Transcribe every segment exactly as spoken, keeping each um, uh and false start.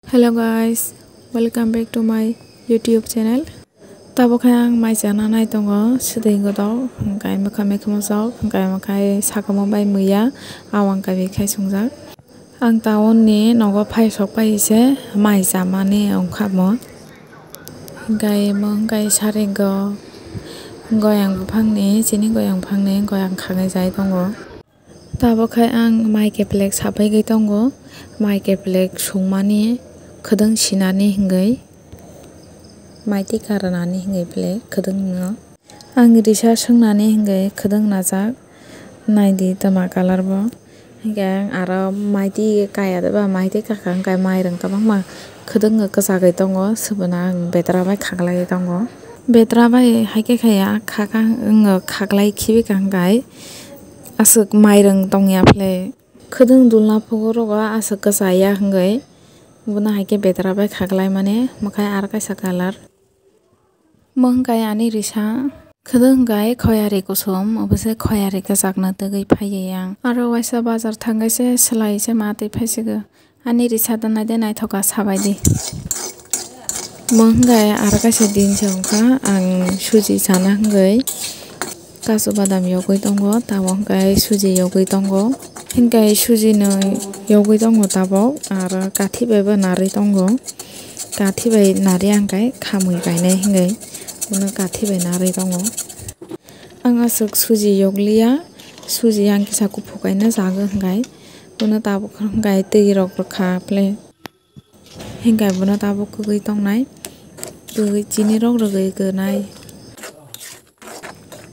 Hello guys, welcome back to my YouTube channel. Tabuk khe ang mai chana nai tongo, swtwi godok, hwnkhe mwkha mikhumo sok, hwnkhe mwkhai sakamo bai muiya, awang kabi khai sungjak. Ang town ni nogo phai sok pai se mai chamani wngkha mo. Hwnkhe mo hwnkhe saringo goyang buphangni, chini goyang buphangni goyang khagnai jai tongo. Tabuk khe ang mai keplek sabaigwi tongo, mai keplek sungmani khwdwng sinani hwngwi, mai twi karwnani hwngwi belai khwdwng no. Ang risa swngnani hwnkhe khwdwng najak, naidi twma colour bo. Hwnkhe ang aro mai twi kaya de ba, mai twi kaka hwnkhe mairung kwbangma khwdwng kwchagwi tongo, swbwno ang betra bai khaklaiwi tongo. Betra bai haikhe khaya khaka wng khaklai khibika hwnkhe aswk mairung tongya phle. Khwdwng dulna phuru rogo aswk kwchaya hwnkhe bono haikhe betra bai khaklaimani mwkhai aro kaisa colour. Mo hwnkhe ani risa. Khwdwng hwnkhe khoyari kusom, obo se khoyari kwchakno tugwi phaiwi ang. Aro waisa bazar thangkhe se swlai se ma twi phaisigo. Ani risa da naide naithoka sabaidi. Mo hwnkhe aro kaisa din se wngkha, ang suji chana hwnkhe kasu badam yogwi tongo, tabuk hwnkhe suji yogwi tongo. Hwnkhe suji no yogwi tongo tabuk, aro kathi bai bo narwi tongo. Kathi bai nari ang khe khamwi bainai hwnkhe bono kathi bai narwi tongo. Ang aswk suji yokliya, suji ang kisa kuphuk kaina chago hwnkhe bono tabuk hwnkhe twi rok rwkha phle. Hwnkhe bono tabuk kwgwi tongnai, kwgwi chini rok rwgwi gwnai.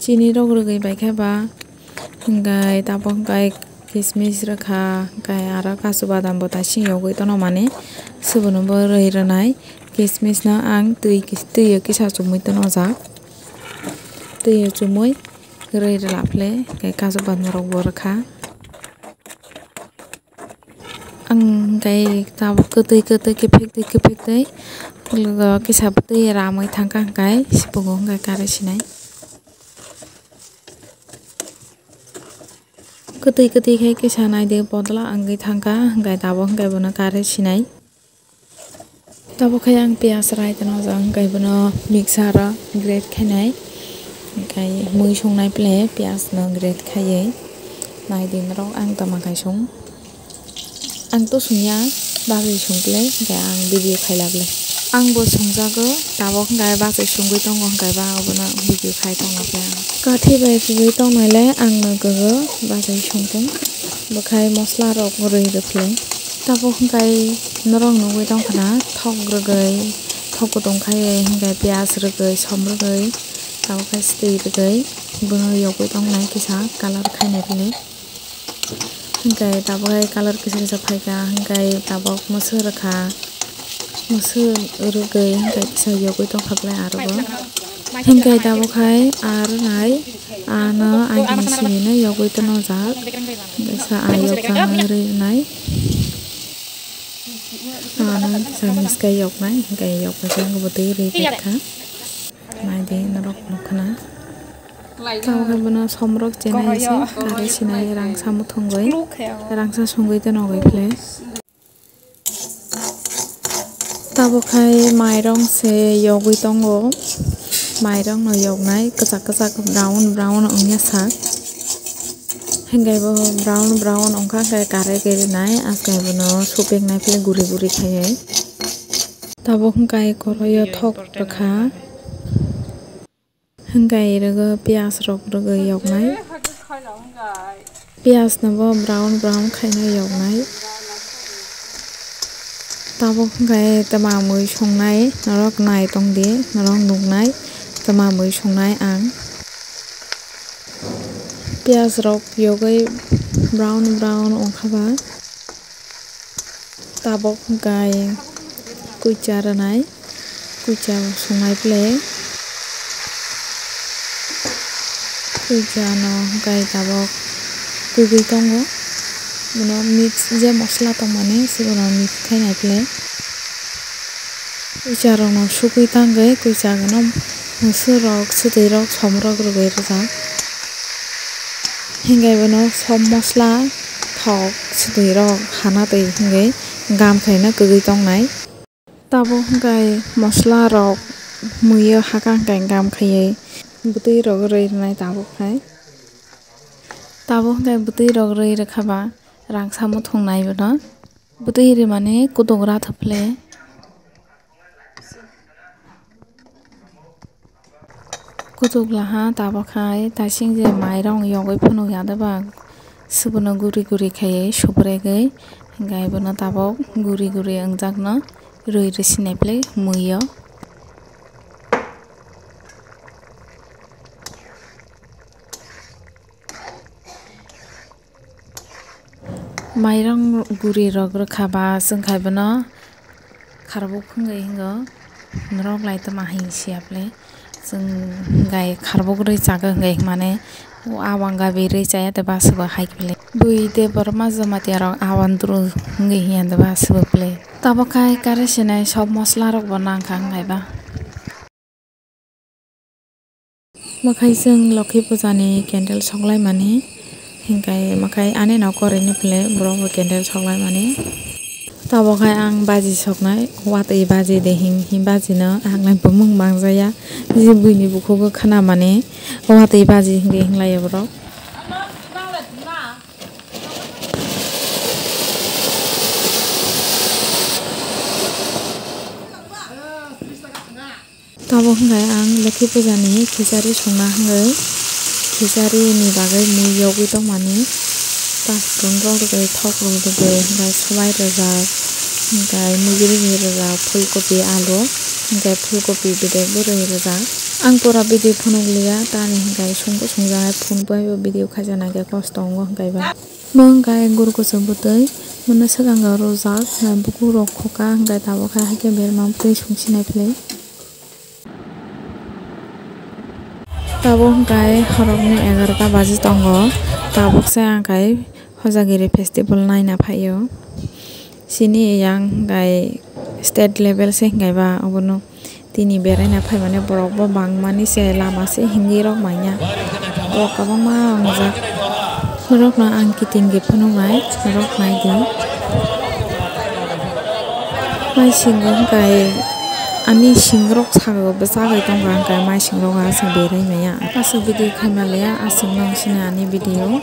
Chini rok rwgwi bai khe ba hwnkhe tabuk hwnkhe kismis rwkha, hwnkhe aro kasu badam bo taising yogwi tono mani, swbono bo rwi rwnai. Kismis no ang twi, twi o kisa chumui tono jak, twi o chumui rwi rwla phle, hwnkhe kasu badam rok bo rwkha. Ang hwnkhe tabuk kwtwi kwtwi, kiphik twi kiphik twi, kisa twi ramwi thangkha hwnkhe sipungo hwnkhe karwi sinai. Kwtwi kwtwi khe kisa naidi bodol wngwi thangkha, hwnkhe tabuk hwnkhe bono karwi sinai. Tabuk khe ang piyaj rai tano, jang hwnkhe bono mixer o grate khainai, hwnkhe mui songnai phle piyaj no grate khaiwi. Naidi norok ang tama khai song. Ang to sungya, bajwi sung phle, hwnkhe ang video khaila phle. Ang bo sungjago, tabuk hwnkhe bajwi sungwi tongo, hwnkhe ba obono video khai tongla phle ang. Kathi bai kwgwi tongnai le ang no kwgo bajwi sungtong, bwkhai mosla rok rwi rw phle. Tabuk hwnkhe norok nugwi tongkha na, thok rwgwi, thok kutung khai hwnkhe piyaj rwgwi, som rwgwi, tabuk khe swtwi rwgwi, bono yogwi tongnai kisa colour khainai phle. Hwnkhe tabuk hai colour kisa kisa phaikha, hwnkhe tabuk mwswk rwkha, mwswk rwgwi hwnkhe kisa yogwi tongkha belai aro bo. Hwnkhe tabuk hai aro nai ano agini simi no yogwi tono jak, kisa ayok jagwi rwi rwnai, ano kisa miskhe yoknai, hwnkhe yoknai khe bo twi rwi phaikha, naidi norok nukha na. Tabuk khe bono somrok chenai se, karwi sinai rangsa muthungwi, rangsa sungwi tei nogwi phle. Tabuk khai mairong se yogwi tongo, mairong no yoknai kwchak kwchak brown brown wngya sak, hwnkhe bo brown brown wngkha khe karwi khe rinai, aswk bono supiknai phle guri guri khaiwi. Tabuk hwnkhe koroio thok rwkha. Hwnkhe rwgo piyaj rok rwgwi yoknai. Piyaj no bo brown brown khaina yoknai. Tabuk hwnkhe twma mui songnai norok nai tongdi, norok nuknai twma mui songnai ang. Piyaj rok yogwi brown brown wngkha ba. Tabuk hwnkhe kuicha rwnai, kuicha sungnai phle. Kuicha no hwnkhe tabuk kwgwi tongo. Bono mix je mosola tongmani sibono mix khainai phle. Kuicha rokno sugwi tangwi kuicha no mwswk rok, swtwi rok, som rok rwgwi rwjak. Hinkhe bono sob mosla, thok, swtwi rok hana twi hwnkhe gam khaina kwgwi tongnai. Tabuk hwnkhe mosla rok mwiyo hakha hwnkhe gam khaiwi bwtwi rok rwi rwnai tabuk khai. Tabuk hwnkhe bwtwi rok rwi rwkha ba rangsa muthung nai bono. Bwtwi rwmani kutuk ra thwphle. Kutuk laha tabuk khai taising je mairong yogwi phunuk ya deba, sibono guri guri khaiwi supregwi, hwnkhe bono tabuk guri guri wngjakno rwi rwsinai phlai mwiyo. Mairang guri rok rwkha ba chwng khai bono kharbuk wngwi hingo norok lai tongma hai siya phle chwng gai kharbuk rwi chago hwnkhe himani o awang gabi rwi chaya tei bwswk bo hai phle bui tei borok ma jamatia rok awang duru wngwi hiya tei bwswk bo phle tabuk khai kare sinai sob mosla rok bo nangkha hwnkhe ba. Mwkhai chwng Lokhi Puja ni candle soklaimani, hinkhai mwkhai ani no kwrwini phile borok bo candle soklaimani. Tabuk khai ang baji soknai, watwi baji de hing hing baji no ang nai bumung mangjaya, je buini bukhugo khwnamani watwi baji hinwi hinglaiya borok. Tabuk hwnkhe ang Lokhi Puja ni khichari songna hwnkhe khichari ni bagwi mui yogwi tongmani. Pasphrung rok rwgwi, thok rok rwgwi, hwnkhe swbai rwjak, hwnkhe mui rwgwi rwjak, phulkopi, alu, hwnkhe phulkopi bedek bo rwgwi rwjak. Ang pura video phunuk liya, tamni hwnkhe songbo songjaknai phone bai bo video khaijana khe kosto wngo hwnkhe ba. Bo hwnkhe guru kuchuk bwtwi, bono swkang rwjak, hwnkhe bukukrok khoka, hwnkhe tabuk khe haikhe berma bwtwi songsinai phlai. Tabuk hwnkhe horokni egarota baji tongo. Tabukse ang khai Hojagiri festival naina phaio. Chini yang hwnkhe state level se hwnkhe ba obono tini beraina phaimani borok bo bangmani se lama se himwi rok manya. Borok kwbangma wngjak. Borokno ang kiting khe phunuknai, borok naidi. Maisingo hwnkhe ani singrok sakgo bwchagwi tongkha, hwnkhe maisingrok aswk berai maya. Aswk video khaima liya, aswk nang sini ani video.